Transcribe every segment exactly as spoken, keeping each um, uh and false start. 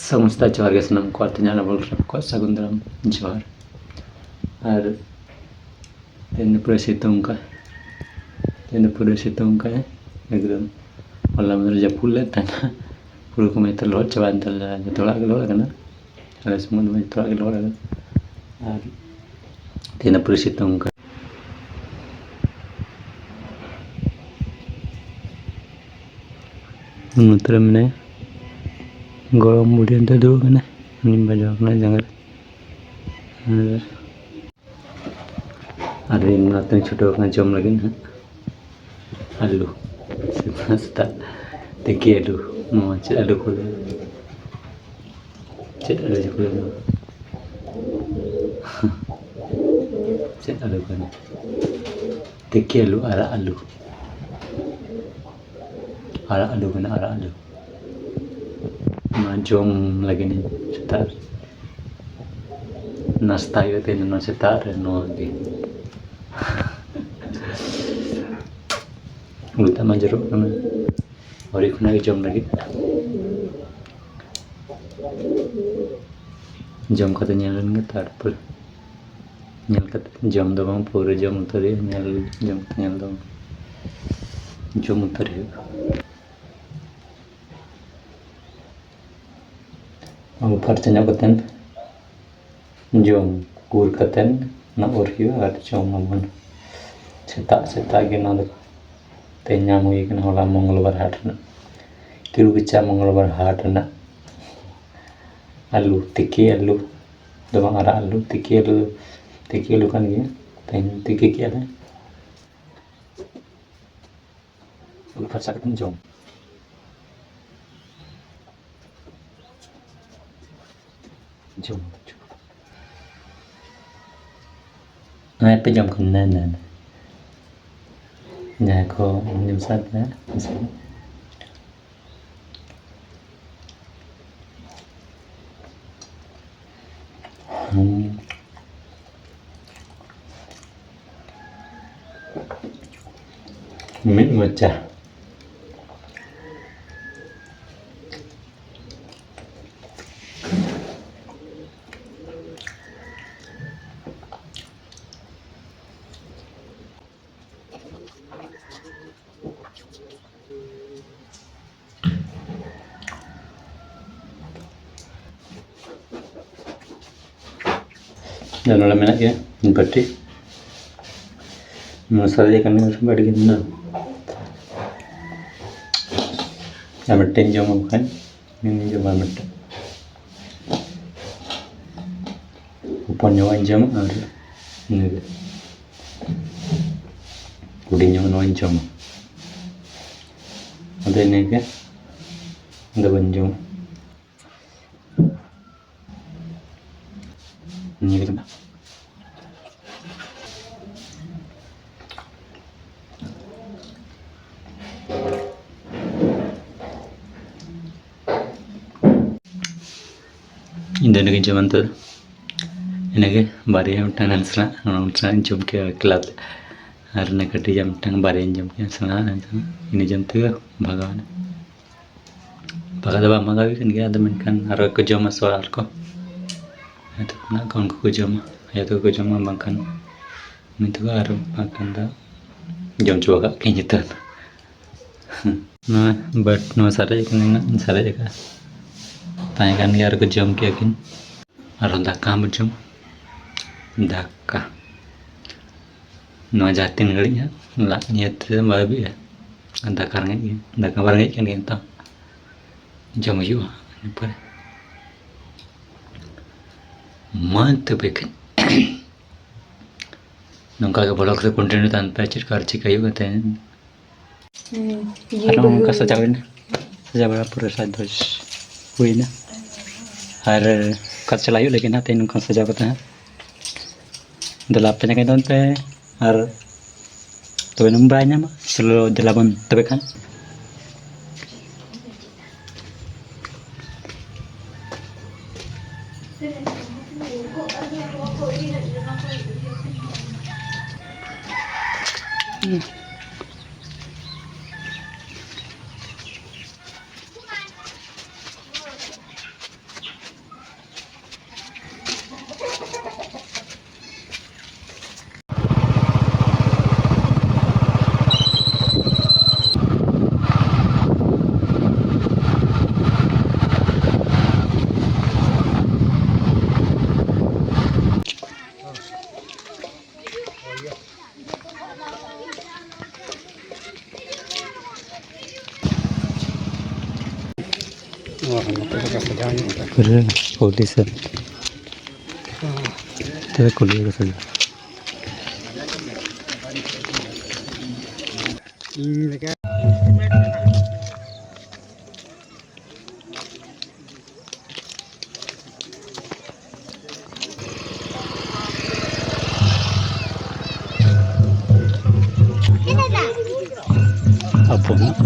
ᱥᱟᱹᱜᱩᱱ ᱥᱮᱛᱟᱜ, ᱡᱚᱦᱟᱨ ᱜᱮ ᱥᱟᱱᱟᱢ ᱠᱚ, ᱟᱨ ᱛᱮᱦᱮᱧᱟᱜ ᱟᱵᱚ ᱠᱚᱣᱟᱜ ᱥᱟᱹᱜᱩᱱ ᱫᱟᱨᱟᱢ ᱡᱚᱦᱟᱨ᱾ ᱟᱨ ᱛᱮᱦᱮᱧ ᱫᱚ ᱯᱩᱨᱟᱹ ᱥᱤᱛᱩᱝ ᱠᱟᱜᱼᱟᱭ, ᱛᱮᱦᱮᱧ ᱫᱚ ᱯᱩᱨᱟᱹ ᱥᱤᱛᱩᱝ ᱠᱟᱜᱼᱟᱭ ᱮᱠᱫᱚᱢ᱾ ᱦᱚᱞᱟ ᱢᱟᱫᱷᱮᱨ ᱡᱟᱹᱯᱩᱫ ᱞᱮᱫ ᱛᱟᱦᱮᱱᱟ, ᱯᱩᱨᱟᱹ ᱠᱚ ᱢᱮᱱᱛᱮ ᱞᱚᱦᱚᱫ ᱪᱟᱵᱟᱭᱮᱱ ᱛᱟᱞᱮᱭᱟ, ᱡᱚᱛᱚ ᱦᱚᱲᱟᱜ ᱜᱮ ᱞᱚᱦᱚᱫ ᱟᱠᱟᱱᱟ, ᱟᱞᱮ ᱥᱩᱢᱩᱝ ᱫᱚ ᱵᱟᱝ, ᱡᱚᱛᱚ ᱦᱚᱲᱟᱜ ᱜᱮ ᱞᱚᱦᱚᱫ ᱟᱠᱟᱱᱟ᱾ ᱟᱨ ᱛᱮᱦᱮᱧ ᱫᱚ ᱯᱩᱨᱟᱹ ᱥᱤᱛᱩᱝ ᱠᱟᱜᱼᱟᱭ᱾ ᱱᱚᱛᱮ ᱨᱮ ᱢᱮᱱᱟᱭᱟ ᱜᱚᱲᱚᱢ ᱵᱩᱰᱷᱤ, ᱚᱱᱛᱮ ᱫᱩᱲᱩᱵ ᱠᱟᱱᱟᱭ, ᱩᱱᱤ ᱵᱟᱡᱟᱣ ᱠᱟᱱᱟᱭ ᱡᱟᱸᱜᱟ ᱨᱮ᱾ ᱟᱨ ᱟᱨ ᱤᱧ ᱱᱚᱛᱮᱧ ᱪᱷᱩᱴᱟᱹᱣ ᱠᱟᱱᱟ ᱡᱚᱢ ᱞᱟᱹᱜᱤᱫ ᱦᱟᱸᱜ᱾ ᱟᱹᱞᱩ, ᱥᱮᱛᱟᱜ ᱥᱮᱛᱟᱜ ᱛᱤᱠᱤ ᱟᱹᱞᱩ᱾ ᱱᱚᱣᱟ ᱪᱮᱫ ᱟᱹᱞᱩ ᱠᱚ ᱞᱟᱹᱭᱟ? ᱪᱮᱫ ᱟᱹᱞᱩ ᱠᱚ ᱞᱟᱹᱭᱟ? ᱪᱮᱫ ᱟᱹᱞᱩ ᱠᱟᱱᱟ? ᱛᱤᱠᱤ ᱟᱹᱞᱩ, ᱟᱨᱟᱜ ᱟᱹᱞᱩ᱾ ᱟᱨᱟᱜ ᱟᱹᱞᱩ ᱠᱟᱱᱟ, ᱟᱨᱟᱜ ᱟᱹᱞᱩ᱾ ᱚᱱᱟ ᱡᱚᱢ ᱞᱟᱹᱜᱤᱫ ᱤᱧ ᱥᱮᱛᱟᱜ ᱨᱮ᱾ ᱱᱟᱥᱛᱟ ᱦᱩᱭᱩᱜ ᱛᱤᱧᱟ ᱱᱚᱣᱟ ᱥᱮᱛᱟᱜ ᱨᱮ, ᱱᱚᱣᱟ ᱜᱮ᱾ ᱩᱞᱤ ᱫᱟᱜ ᱢᱟ ᱡᱚᱨᱚᱜ ᱠᱟᱱᱟ᱾ ᱟᱹᱣᱨᱤ ᱠᱷᱚᱱᱟᱜ ᱜᱮ ᱡᱚᱢ ᱞᱟᱹᱜᱤᱫ᱾ ᱡᱚᱢ ᱠᱟᱛᱮ ᱧᱮᱞ ᱞᱮᱱ ᱜᱮ, ᱛᱟᱨᱯᱚᱨ ᱧᱮᱞ ᱠᱟᱛᱮ ᱡᱚᱢ ᱫᱚ ᱵᱟᱝ, ᱯᱩᱨᱟᱹ ᱡᱚᱢ ᱩᱛᱟᱹᱨ ᱦᱩᱭᱩᱜᱼᱟ᱾ ᱧᱮᱞ, ᱡᱚᱢ ᱠᱟᱛᱮ ᱧᱮᱞ ᱫᱚ ᱵᱟᱝ, ᱡᱚᱢ ᱩᱛᱟᱹᱨ ᱦᱩᱭᱩᱜᱼᱟ᱾ ᱟᱹᱜᱩ ᱯᱷᱟᱨᱪᱟ ᱧᱚᱜ ᱠᱟᱛᱮ ᱡᱚᱢ ᱠᱩᱨ ᱠᱟᱛᱮ ᱱᱚᱣᱟ ᱩᱨ ᱦᱩᱭᱩᱜᱼᱟ ᱟᱨ ᱡᱚᱢ ᱟᱵᱚᱱ᱾ ᱥᱮᱛᱟᱜ ᱥᱮᱛᱟᱜ ᱜᱮ ᱱᱚᱣᱟ ᱫᱚ ᱛᱮᱦᱮᱧ ᱧᱟᱢ ᱦᱩᱭ ᱠᱟᱱᱟ, ᱦᱚᱞᱟ ᱢᱚᱝᱜᱚᱞᱵᱟᱨ ᱦᱟᱴ ᱨᱮᱱᱟᱜ, ᱠᱤᱞᱩ ᱠᱮᱪᱟ ᱢᱚᱝᱜᱚᱞᱵᱟᱨ ᱦᱟᱴ ᱨᱮᱱᱟᱜ ᱟᱹᱞᱩ, ᱛᱤᱠᱤ ᱟᱹᱞᱩ ᱫᱚ ᱵᱟᱝ, ᱟᱨᱟᱜ ᱟᱹᱞᱩ, ᱛᱤᱠᱤ ᱟᱹᱞᱩ, ᱛᱤᱠᱤ ᱟᱹᱞᱩ ᱠᱟᱱ ᱜᱮᱭᱟ᱾ ᱛᱮᱦᱮᱧ ᱛᱤᱠᱤ ᱠᱮᱜᱼᱟ ᱞᱮ᱾ ᱟᱹᱞᱩ ᱯᱷᱟᱨᱪᱟ ᱠᱟᱛᱮ ᱡᱚᱢ᱾ ᱡᱚᱢ ᱦᱚᱪᱚ᱾ ᱱᱚᱜᱼᱚᱭ ᱯᱮ ᱡᱚᱢ ᱠᱷᱟᱱ ᱱᱮ, ᱱᱮ, ᱱᱮ᱾ ᱡᱟᱦᱟᱸᱭ ᱠᱚ ᱡᱚᱢ ᱥᱟᱱᱟ ᱯᱮᱭᱟ, ᱦᱩᱸ᱾ ᱢᱤᱫ ᱢᱚᱪᱟ᱾ ᱱᱚᱰᱮ ᱢᱮᱱᱟᱜ ᱜᱮᱭᱟ ᱵᱟᱹᱴᱤ᱾ ᱱᱚᱣᱟ ᱥᱟᱨᱮᱡ ᱟᱠᱟᱱ ᱜᱮᱭᱟ ᱵᱟᱹᱴᱤ ᱜᱮ ᱢᱮᱱᱟᱜᱼᱟ᱾ ᱟᱨ ᱢᱤᱫᱴᱮᱱ ᱡᱚᱢᱟ ᱵᱟᱠᱷᱟᱱ ᱤᱧ ᱡᱚᱢᱟ ᱢᱤᱫᱴᱮᱱ᱾ ᱦᱚᱯᱚᱱ ᱧᱚᱜ ᱤᱧ ᱡᱚᱢᱟ ᱟᱨ ᱤᱱᱟᱹᱜᱮ᱾ ᱦᱩᱰᱤᱧ ᱧᱚᱜ ᱱᱚᱣᱟᱧ ᱡᱚᱢᱟ᱾ ᱟᱫᱚ ᱤᱱᱟᱹᱜᱮ᱾ ᱟᱫᱚ ᱵᱟᱹᱧ ᱡᱚᱢᱟ᱾ ᱱᱤᱭᱟᱹ ᱠᱟᱱᱟ᱾ ᱤᱧ ᱫᱚ ᱤᱱᱟᱹᱜᱤᱧ ᱡᱚᱢᱟ ᱱᱤᱛᱚᱜ ᱫᱚ᱾ ᱤᱱᱟᱹᱜᱮ ᱵᱟᱨᱭᱟ ᱢᱤᱫᱴᱟᱝ ᱱᱟᱥᱮᱱᱟᱜ, ᱱᱟᱥᱮᱱᱟᱜ ᱤᱧ ᱡᱚᱢ ᱠᱮᱫᱟ ᱮᱠᱞᱟ ᱛᱮ᱾ ᱟᱨ ᱤᱱᱟᱹ ᱠᱟᱹᱴᱤᱡᱟᱜ ᱢᱤᱫᱴᱟᱝ ᱵᱟᱨᱭᱟᱧ ᱡᱚᱢ ᱠᱮᱫᱟ ᱱᱟᱥᱮᱱᱟᱜ, ᱤᱱᱟᱹ ᱡᱚᱢ ᱛᱮᱜᱮ ᱵᱷᱟᱜᱟᱣ ᱮᱱᱟ᱾ ᱵᱷᱟᱜᱟᱣ ᱫᱚ ᱵᱟᱝ ᱵᱷᱟᱜᱟᱣ ᱦᱩᱭ ᱠᱟᱱ ᱜᱮᱭᱟ, ᱟᱫᱚ ᱢᱮᱱᱠᱷᱟᱱ ᱟᱨᱚ ᱠᱚ ᱡᱚᱢᱟ ᱥᱮ ᱚᱲᱟᱜ ᱦᱚᱲ ᱠᱚ᱾ ᱦᱮᱸ, ᱛᱚ ᱚᱱᱟ ᱠᱚ ᱩᱱᱠᱩ ᱠᱚ ᱡᱚᱢᱟ, ᱟᱭᱳ ᱛᱟᱠᱚ ᱠᱚ ᱡᱚᱢᱟ, ᱵᱟᱝᱠᱷᱟᱱ ᱩᱱᱤ ᱛᱟᱠᱚ ᱟᱨ ᱵᱟᱝᱠᱷᱟᱱ ᱫᱚ ᱡᱚᱢ ᱪᱟᱵᱟ ᱠᱟᱜ ᱠᱤᱱ ᱡᱚᱛᱚ᱾ ᱱᱚᱣᱟ ᱵᱟᱴ, ᱱᱚᱣᱟ ᱥᱟᱨᱮᱡ ᱠᱟᱱᱟ, ᱤᱧ ᱥᱟᱨᱮᱡ ᱟᱠᱟᱫᱼᱟ᱾ ᱛᱟᱦᱮᱸ ᱠᱟᱱ ᱜᱮᱭᱟ, ᱟᱨ ᱠᱚ ᱡᱚᱢ ᱠᱮᱫᱼᱟ ᱠᱤᱱ᱾ ᱟᱨᱦᱚᱸ ᱫᱟᱠᱟ ᱦᱚᱸ ᱵᱚᱱ ᱡᱚᱢᱟ᱾ ᱫᱟᱠᱟ᱾ ᱱᱚᱣᱟ ᱡᱟᱦᱟᱸ ᱛᱤᱱ ᱜᱷᱟᱹᱲᱤᱡ ᱦᱟᱸᱜ ᱞᱟᱡ ᱱᱤᱭᱟᱹ ᱛᱮ ᱵᱟᱭ ᱵᱤᱜᱼᱟ᱾ ᱟᱨ ᱫᱟᱠᱟ ᱨᱮᱸᱜᱮᱡ ᱜᱮ, ᱫᱟᱠᱟ ᱢᱟ ᱨᱮᱸᱜᱮᱡ ᱠᱟᱱ ᱜᱮᱭᱟ ᱱᱤᱛᱚᱜ᱾ ᱡᱚᱢ ᱦᱩᱭᱩᱜᱼᱟ ᱤᱱᱟᱹ ᱯᱚᱨᱮ᱾ ᱢᱟ ᱛᱚᱵᱮ ᱠᱷᱟᱱ᱾ ᱱᱚᱝᱠᱟ ᱜᱮ vlog ᱨᱮ continue ᱛᱟᱦᱮᱱ ᱯᱮ, ᱪᱮᱫ ᱠᱚ ᱟᱨ ᱪᱤᱠᱟᱹ ᱦᱩᱭᱩᱜ ᱠᱟᱱ ᱛᱟᱦᱮᱸᱫ᱾ ᱦᱩᱸ, ᱤᱭᱟᱹ ᱟᱨ ᱱᱚᱜᱼᱚ ᱱᱚᱝᱠᱟ ᱵᱟᱹᱭᱦᱟᱹᱲ ᱥᱟᱡᱟᱣ ᱮᱱᱟ, ᱥᱟᱡᱟᱣ ᱵᱟᱲᱟ ᱯᱩᱨᱟᱹ ᱥᱟᱡᱽᱫᱷᱚᱡᱽ ᱦᱩᱭᱱᱟ᱾ ᱟᱨ ᱚᱠᱟ ᱪᱟᱞᱟᱜ ᱦᱩᱭᱩᱜ ᱞᱟᱹᱜᱤᱫ ᱱᱟᱦᱟᱜ ᱛᱮᱦᱮᱧ ᱱᱚᱝᱠᱟ ᱥᱟᱡᱟᱣ ᱠᱟᱛᱮ ᱦᱟᱸᱜ᱾ ᱫᱮᱞᱟ ᱯᱮ ᱡᱟᱸᱜᱟ ᱫᱚᱱ ᱯᱮ ᱟᱨ ᱛᱚᱵᱮ ᱱᱟᱢ ᱵᱟᱲᱟᱭ ᱧᱟᱢᱟ᱾ ᱪᱚᱞᱚ ᱫᱮᱞᱟ ᱵᱚᱱ ᱛᱚᱵᱮ ᱠᱷᱟᱱ᱾ ᱯᱩᱨᱟᱹ ᱠᱩᱞᱦᱤ ᱥᱮᱫ᱾ ᱛᱮ ᱠᱩᱞᱦᱤ ᱠᱚ ᱥᱟᱡᱟᱣ᱾ ᱤᱧ ᱞᱮᱠᱟ᱾ ᱟᱵᱚᱱᱟᱜ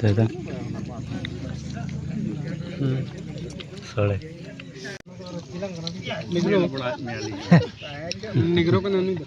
ᱞᱟᱹᱭᱫᱟ᱾ ᱦᱩᱸ᱾ ᱥᱚᱲᱮ᱾ ᱱᱮᱜᱽᱨᱳ᱾ ᱱᱮᱜᱽᱨᱳ ᱠᱟᱱᱟ ᱩᱱᱤ ᱫᱚ᱾